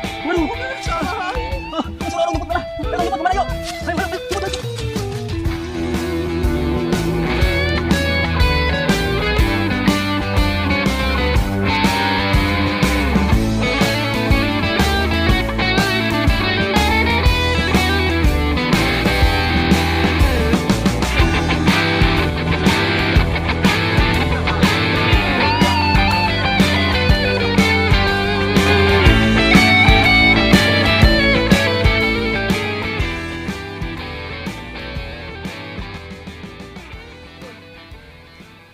Aduh. Suruh orang jemput mana? Ayo jemput kemana yuk? Ayo, ayo, jemput.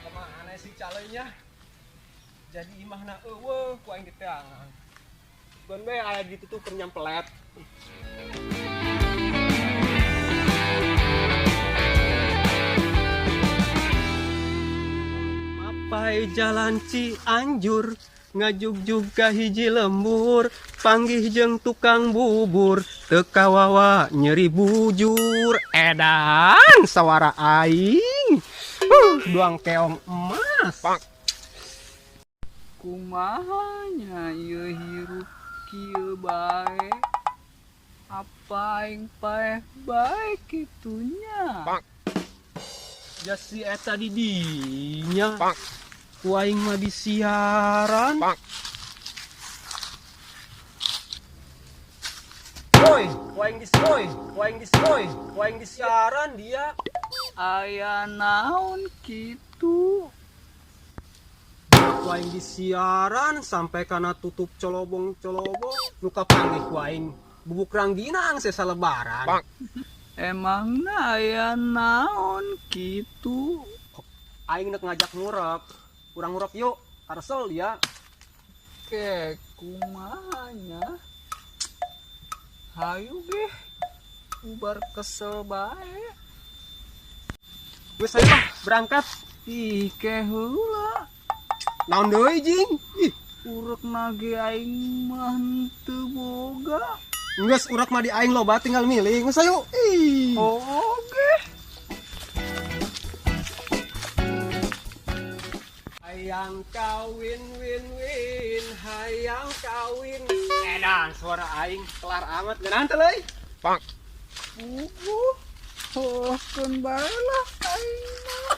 Kemana sih calenya? Jadi imahna eueuh ku aing diteangan. Gon bae aya ditutup keur nyampelet. Mapai jalan Cianjur ngajugjug ka hiji lembur, panggih jeung tukang bubur, teu kawawa nyeri bujur. Edan sawara aing. Duang keong emas. Kumaha nya ieu hirup kieu bae? Apa aing paeh bae kitunya? Ya si eta di dinya. Ku aing mah disiaran. Woi, ku aing woi, ku aing woi, ku aing disiaran dia. Aya naon kitu? Ku aing disiaran sampai kana tutup colobong-colobong nu kapanggih ku aing bubuk rangginang sesa lebaran. Emangna aya naon kitu? Aing nek ngajak ngurep, urang ngurep yuk, karesel dia. Ke kumaha nya? Hayu geh, ubar kesel bae. Geus ayo lah, berangkat. Ih, ke heula. Naon deui jing? Ih, urek nage aing mah henteu boga. Geus urek mah di aing loba tinggal milih. Geus ayo. Ih. Oke. Hayang kawin win win, hayang kawin. Edan suara aing kelar amat geunahan teh leuy. Pak. Puguh. Hohkeun bae lah aing mah.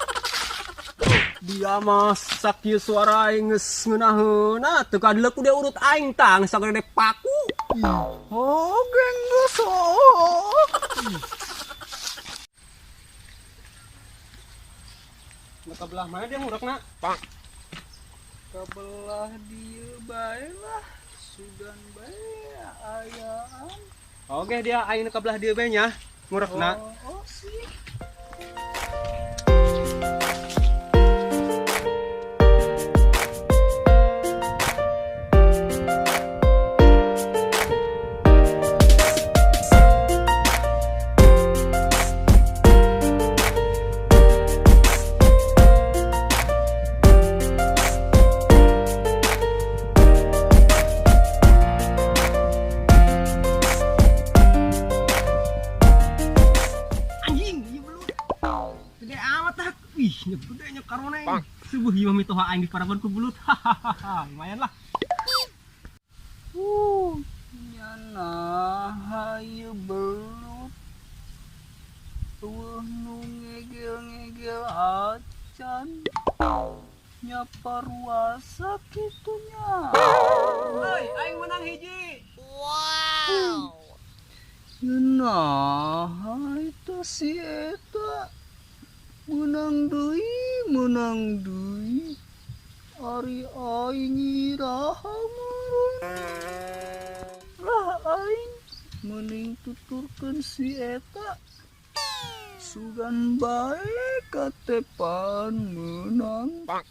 Dia masak ieu suara aing geus ngeunaheuna teu kadeuleu ku dia urut aing tang sagede paku. Oh, geng geus oh. Ka belah mana dia ngurekna? Pak. Ka belah dieu bae lah. Sugan bae ayaan. Oke dia aing ka belah dieu bae nya ngurekna. Oh, oh sih. Anjing, ieu belut. Gede amat tak. Ih, nya gede nya karona ini. Subuh ieu mah mitoha aing diparaban ku belut. Hahaha, lumayan lah. Nya naha ieu belut. Eueuh nu ngegel-ngegel acan. Nya paruasa kitu nya. Heuy, aing menang hiji. Wow. Nah, itu si eta menang deui, menang deui. Ari aing iraha meureun. Lah aing mending tuturkeun si eta. Sugan bae katepan menang. Pak.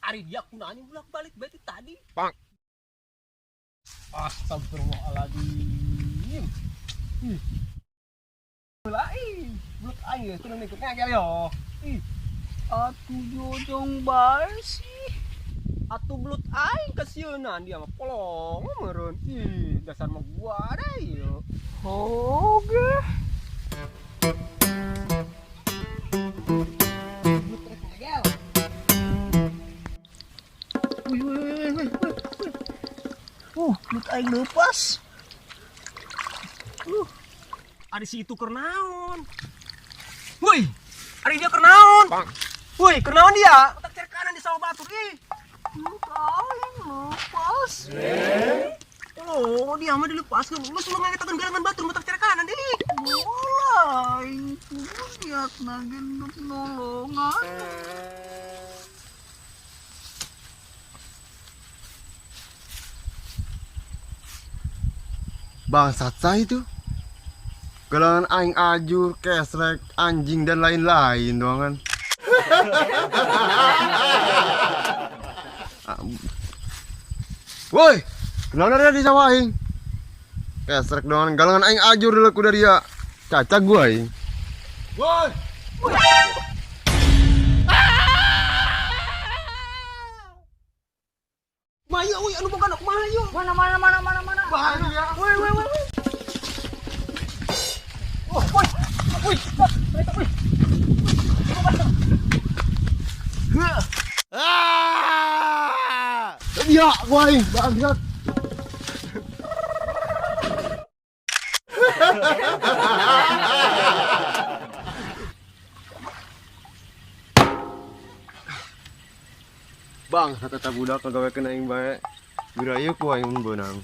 Ari dia kunanya bolak-balik berarti tadi. Pak. Astagfirullahaladzim. Ih. Mulai belut aing geus turun ikut ngegel yo. Ih, atuh jojong bae sih. Atuh belut aing kasieunan dia mah polong meureun. Ih, dasar mah gua deh yo. Oke. Wih, wih, wih, wih, wih, wih. Lut aing leupas. Ari si itu keur naon? Woi, ari dia keur naon? Woi, keur naon dia? Otak cerkanan di sawah batur ih. Lut aing leupas. Oh, dia mah dilepaskeun. Lu suruh ngangetakeun galangan batur otak cerkanan deui. Bola aing kudu niatna ge nduk nolongan. Bangsat sah itu. Galangan aing ajur, kesrek, anjing dan lain-lain doangan. Woi, kenapa dia di sawah aing? Kesrek doangan, galangan aing ajur dulu kuda dia. Caca gua aing. Woi. Mayu euy anu boga kumaha ieu? Mana mana mana mana mana. Bahaya. Woi woi woi. Woi. Oh, woi. Woi. Woi. Ya, gua aing, bangsat. Bang, kata budak kagawekeun aing bae. Gerayu ku aing mun beunang.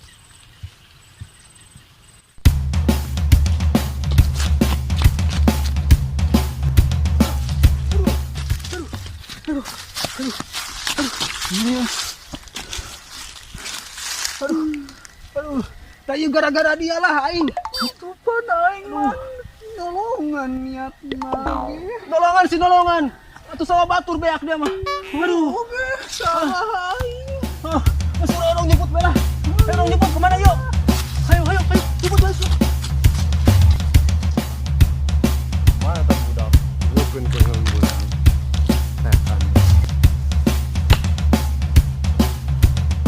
Aduh, tayu gara-gara dia lah aing. Itu pan aing mah nolongan niatna ge. Nolongan si nolongan. Atuh sawah batur beak dia mah. Aduh. Oke, salah aing. Ah, suruh orang jemput bela. Ayo orang jemput kemana yuk? Ayo ayo ayo jemput langsung. Mana tak budak? Bukan ke beunang. Setan.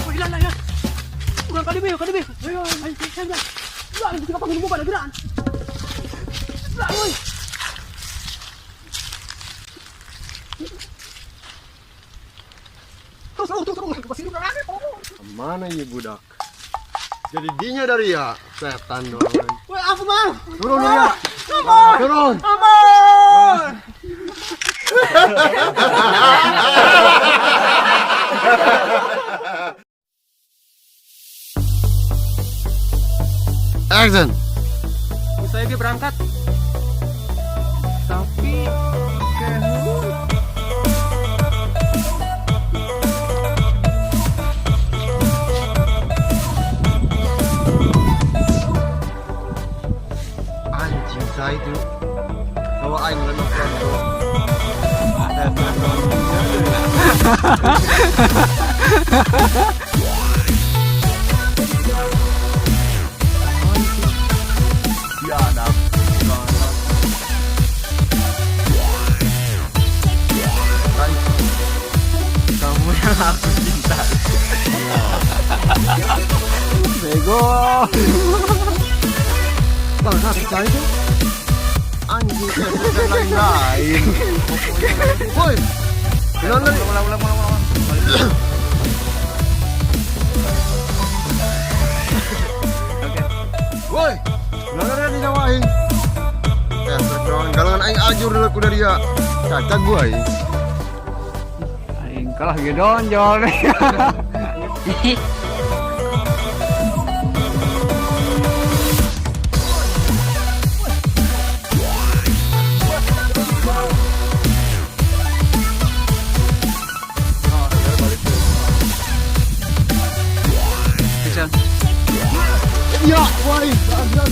Oh, hilang lah ya. Urang kali be, kali be. Ayo ayo ayo ayo. Lah, kita panggil bukan gerak. Lah, woi. Terus terus terus terus pasti urang aneh. Mana ya budak? Jadi dinya dari ya setan doang. Woi, aku mah. Turun ya. Turun. Ampun. Action. Saya ge berangkat. Tapi Anjing saya itu. Kalau aing lenok lenok. Setan doang. Biadab. Kamu yang aku cinta. Bego. Bangsat saya itu. Anjing kesrek dan lain-lain. Woi. Ulang lagi. Ulang ulang ulang ulang. Oke. Woi, kenapa dia di sawah aing? Kesrek doang, galangan aing ajur dulu kuda dia. Caca gua aing. Aing kalah ge donjol. Action. Ya, woi, bangsat.